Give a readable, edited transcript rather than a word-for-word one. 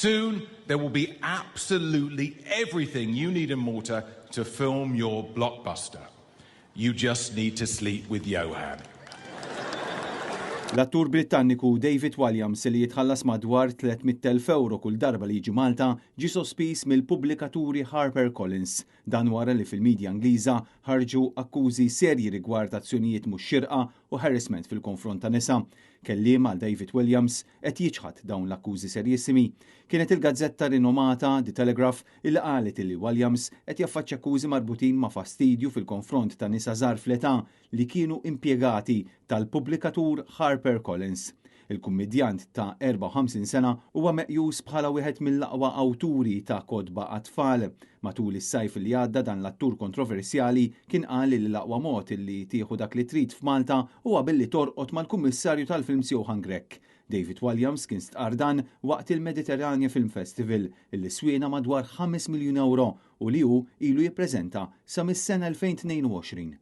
Soon there will be absolutely everything you need in Malta to film your blockbuster. You just need to sleep with Johan. L-attur Brittanniku David Walliams li jitħallas madwar 300,000 ewro kull darba li jiġi Malta ġie sospiż mill-pubblikaturi Harper Collins. Dan wara li fil-midja Ingliża ħarġu akkużi serji rigward azzjonijiet mhux xirqa u harassment fil-konfront ta' nisa. Kelliem għal David Williams qed jiċħad dawn l-akkużi serjissimi. Kienet il-gazzetta rinomata The Telegraph illi qalet illi Walliams qed jaffaċċja akkużi marbutin ma' fastidju fil-konfront ta' nisa żgħar fl-età li kienu impjegati tal-pubblikatur Harper Collins. Il-kummedjant ta' 54 sena huwa meqjus bħala wieħed mill-aqwa awturi ta' kotba għat-tfal. Matul is-sajf li għadda dan l-attur kontroversjali kien qal li l-aqwa mod li tieħu dak li trid f'Malta huwa billi torqod mal-kummissarju tal-films Johann Grech. David Walliams kien stqarr dan waqt il-Mediterranea Film Festival illi swiena madwar 5 miljun euro u li hu ilu jippreżenta sa mis-sena 2022.